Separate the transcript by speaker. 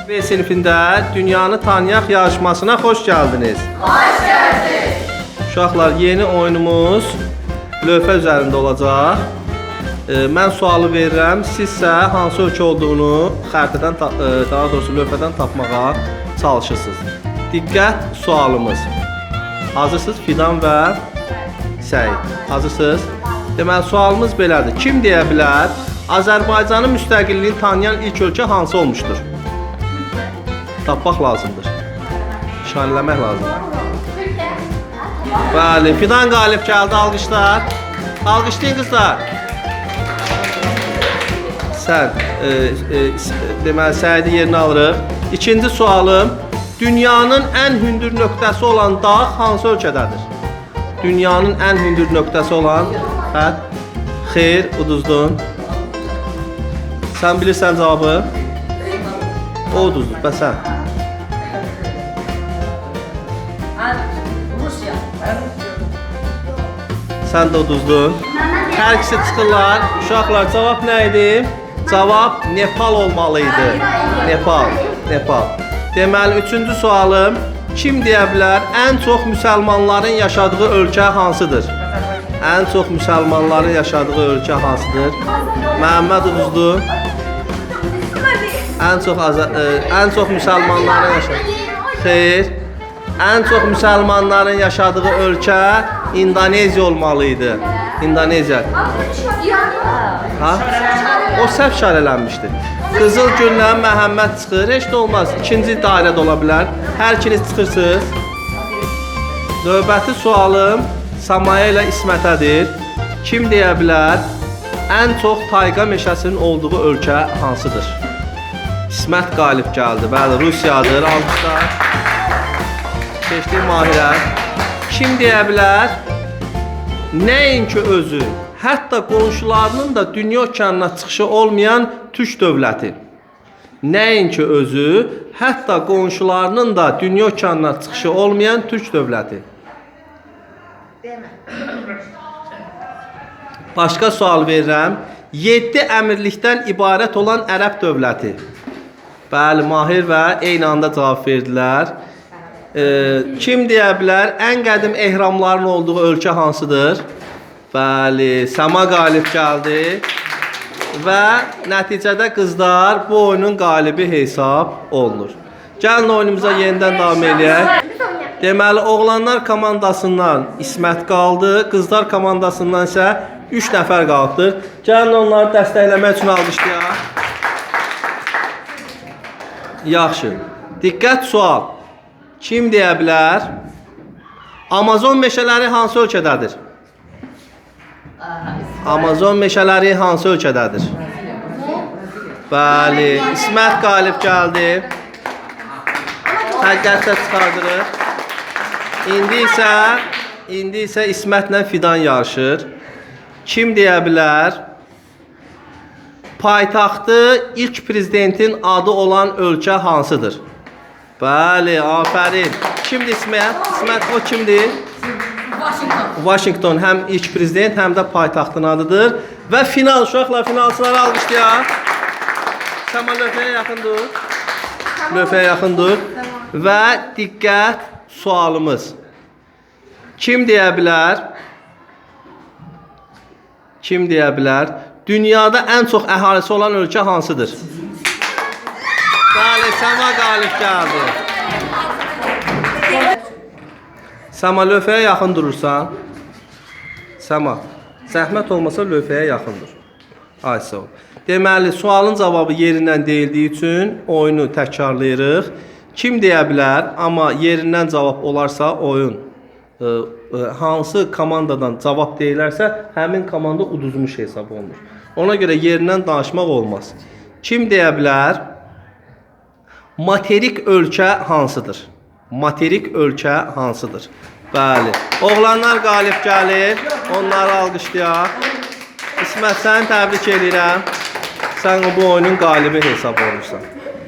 Speaker 1: B sinifində Dünyanı Tanıyaq yarışmasına xoş gəldiniz. Xoş gördük. Uşaqlar, yeni oyunumuz lövhə üzərində olacaq. Mən sualı verirəm, sizsə hansı ölkə olduğunu xəritədən, daha doğrusu lövhədən tapmağa çalışırsınız. Diqqət, sualımız. Hazırsınız Fidan və Səid? Hazırsınız? Deməli, sualımız belədir. Kim deyə bilər, Azərbaycanın müstəqilliyini tanıyan ilk ölkə hansı olmuşdur? Tapmaq lazımdır. Nişanələmək lazımdır. Bəli, Fidan qalib gəldi, alqışlar. Alqışlayın qızlar. Sən, deməli, Səidi yerinə alırıq. İkinci sualım, dünyanın ən hündür nöqtəsi olan dağ hansı ölkədədir? Dünyanın ən hündür nöqtəsi olan xətt. Xeyr, uduzdun. Sən bilirsən cavabı? O uduzdu, bəs sən?
Speaker 2: Rusya.
Speaker 1: Sən də uduzdun. Hər ikisi çıxırlar. Uşaqlar, cavab nə idi? Cavab Nepal olmalı idi. Nepal, Nepal. Deməli, üçüncü sualım, kim deyə bilər, ən çox müsəlmanların yaşadığı ölkə hansıdır? Ən çox müsəlmanların yaşadığı ölkə hansıdır? Məhəmməd uduzdu. Ən çox müsəlmanların yaşadığı. Xeyr. Ən çox müsəlmanların yaşadığı ölkə İndoneziya olmalı idi. İndoneziya. Ha? O səhv işarələnmişdi. Qızıl güllə Məhəmməd çıxır. Heç nə olmaz. İkinci dairə də ola bilər. Hər ikiniz çıxırsınız. Növbəti sualım Samaya ilə İsmətədir. Kim deyə bilər, ən çox tayqa meşəsinin olduğu ölkə hansıdır? İsmət qalib gəldi. Bəli, Rusiyadır. Alqışlar. Keçdik Mahirə. Kim deyə bilər? Nəinki özü, hətta qonşularının da dünya okeanına çıxışı olmayan Türk dövləti. Nəinki özü, hətta qonşularının da dünya okeanına çıxışı olmayan Türk dövləti. Başqa sual verirəm. 7 əmirlikdən ibarət olan Ərəb dövləti. Bəli, Mahir və eyni anda cavab verdilər. Kim deyə bilər, ən qədim ehramların olduğu ölkə hansıdır? Bəli, Səma qalib gəldi. Və nəticədə qızlar bu oyunun qalibi hesab olunur. Gəlin oyunumuza yenidən davam eləyək. Deməli, oğlanlar komandasından İsmət qaldı, qızlar komandasından isə 3 nəfər qalıbdır. Gəlin onları dəstəkləmək üçün alqışlayaq. Yaxşı. Diqqət, sual. Kim deyə bilər? Amazon meşələri hansı ölkədədir? Amazon meşələri hansı ölkədədir? Bəli, İsmət qalib gəldi. Həqiqətdə çıxardırıq. İndi isə İsmətlə Fidan yarışır. Kim deyə bilər? Paytaxtı ilk prezidentin adı olan ölkə hansıdır? Bəli, afərin. Kimdir İsmət? İsmət, o kimdir?
Speaker 2: Washington.
Speaker 1: Washington həm ilk prezident, həm də paytaxtın adıdır. Və final, uşaqlar, finalçıları alqışlayaq. Səma, lövhəyə yaxın dur. Lövhəyə yaxın dur. Və diqqət, sualımız. Kim deyə bilər? Kim deyə bilər? Dünyada ən çox əhalisi olan ölkə hansıdır? Bəli, Səma qalib gəldi. Səma, lövhəyə yaxın durursan. Səma, zəhmət olmasa lövhəyə yaxın dur. Ay, sağ ol. Deməli, sualın cavabı yerindən deyildiyi üçün oyunu təkrarlayırıq. Kim deyə bilər, amma yerindən cavab olarsa oyun hansı komandadan cavab deyilərsə, həmin komanda uduzmuş hesab olunur. Ona görə yerindən danışmaq olmaz. Kim deyə bilər? Materik ölkə hansıdır? Materik ölkə hansıdır? Bəli. Oğlanlar qalib gəlir. Onları alqışlayaq. İsmət, səni təbrik edirəm. Sən bu oyunun qalibi hesab olunursan.